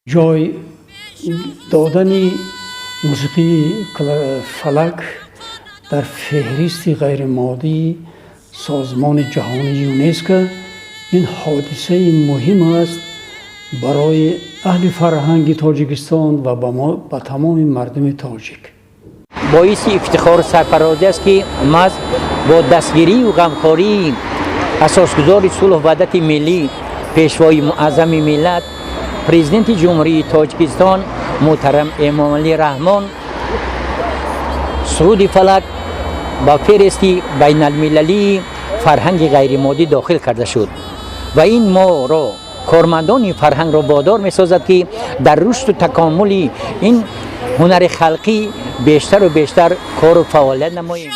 Ҷой додани мусиқии фалак дар феҳристи ғайримоддии Созмони ҷаҳонии ЮНЕСКО ин ҳодисаи муҳим аст барои аҳли фарҳанги Тоҷикистон ва ба тамоми мардуми тоҷик. Боиси ифтихору сарфарозӣ аст, ки маҳз бо дастгирию ғамхории асосгузори сулҳу ваҳдати миллӣ, Пешвои муаззами миллат, Президенти Ҷумҳурии Тоҷикистон муҳтарам Эмомалӣ Раҳмон суруди фалак ба феҳристи байналмилалии фарҳанги ғайримоддӣ дохил карда шуд ва ин моро, кормандони фарҳангро, водор месозад, ки дар рушду такомули ин ҳунари халқӣ бештару бештар кору фаъолият намоем.